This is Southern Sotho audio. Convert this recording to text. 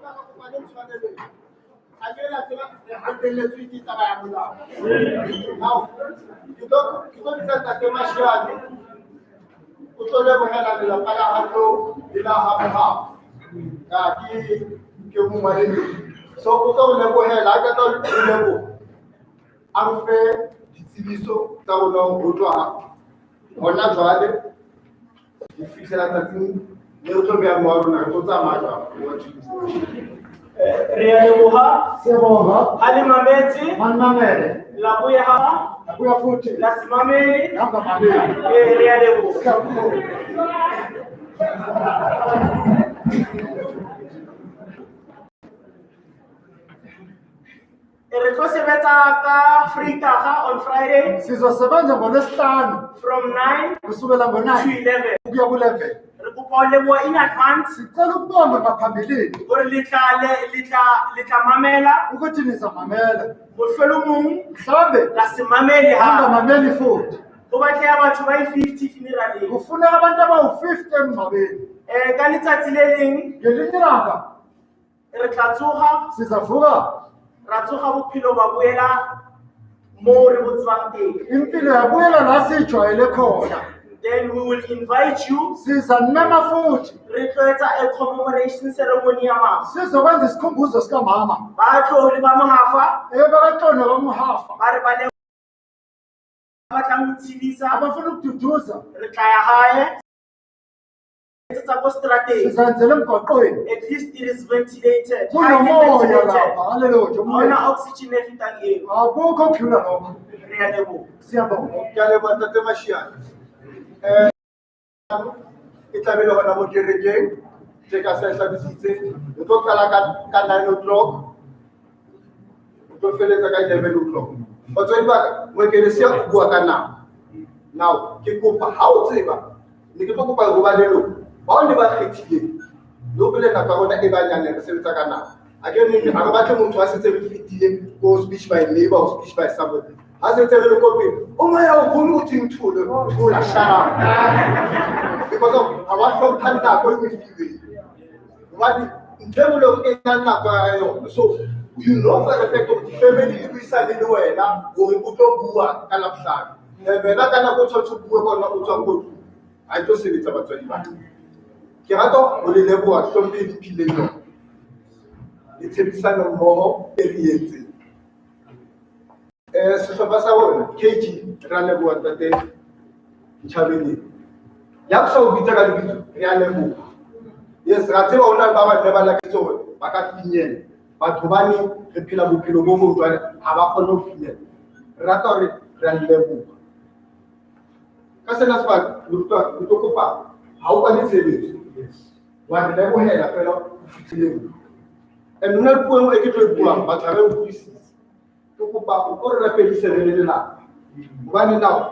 Ba ka kopa le ntshwareleng. A ke la tseba re hatelletswe ke taba ya molao. Now, ke tlo bitsa Ntate Mashiane. O tlo lebohela lelapa la ha le la ha Mohafa. Ka ke mongwaledi. So o tlo re lebohela, ha qeta ho leboha, a re fe ditsebiso tsa rona ho tloha hona jwale ho fihlela tsatsing le re tlo beha wa rona, re tlo tsamaya jwang. Over to you. Re a leboha. Siyabonga. Ha le mametse. Manimamele. La boya ha Nabuya futhi. la se mamele. Nangamameli. Re a leboha. Siyabonga. Re tlo sebetsa ka Vrydag, on Friday, Sizosebenza ngoLwesihlanu from 9 kusukela to ngo-9 11. Ukuya ku-11. Re kopa ho leboha in advance Sicela ukubonga ngaphambilini hore le tla mamela. Ukuthi nizamamela. Mohlolomong Mhlawumbe la se mamele ha angamameli futhi. Ho batleha batho ba i-50 funeraleng. Kufuneka abantu abawu-50 emngcwabeni. Ka letsatsi le leng Ngelinye ilanga re tla tsoga, sizavuka, ra tsoga, bophelo ba boela moo re bo tsebang teng. Impilo yabuyela la siyijwayele khona. Then we will invite you. Sizanimema futhi. Re tlo etsa a commemoration ceremony ya mama. Sizokwenza isikhumbuzo sikamama. Ba tlo le ba Mohafa Ebakaxona baMohafa ba re ba le batlang ho tshedisa, abafuna ukududuza, re tla ya hae etsetsa ko strateng. Sizenzela emgwaqweni. At least it is ventilated, highly Kunomoya ventilated. Lapha, haleluya. Ha hona oxygen e fetang eo. Akukho okudlula lokho. Re a leboha. Siyabonga. Ke a leboha, Ntate Mashiane. E tlabe le hona mo kerekeng tje ka se hlabisitse. Re tlo qala ka 9 o'clock, o tlo feletsa ka 11 o'clock. Batswadi ba ka, moekelesia o bua ka nako. Now ke kopa ha o tseba ne ke tlo kopa ho ba leloko bao le ba kgethileng le hopole nako ya rona e banyane, re sebetsa ka nako. A ke neng ha re batle motho a setse re fetile ko speech by neighbor or speech by somebody, ha setse re le ko pele o moya o kgone ho theng thole thola, shut up, because of ha wa hlompha nako e o e filweng, hobane ntho e nngwe le e nngwe e na le nako ya yona. So you know for the fact hore di-family di buisane le wena hore o tlo bua ka Labohlano, and wena ka nako o tshwanetse o bue ka ona o tswang ko tlung, ha e tlo sebetsa. Batswadi ba ka, ke rata ho le leboha hlomphe e le phileng yona le tshebedisano mmoho e re entseng. Sehlopha sa rona KG, re a leboha. Ntate Nchabeleng ya sa o bitsa ka lebitso, re a leboha. Yes, ra tseba ho na le ba bang ne ba laketse hore ba ka finyella batho, hobane re phela bophelo bo bong jwale, ha ba kgone ho finyella. Re rata hore re a leboha ka sena sebaka. Re tlo kopa ha o kwale tshebetso wa re lebohela fela o fihlile. And hona le puo e nngwe e ke tlo e buang, batho ha ba e utlwisise. Ke kopa o ko re rapedise re le lelapa, hobane now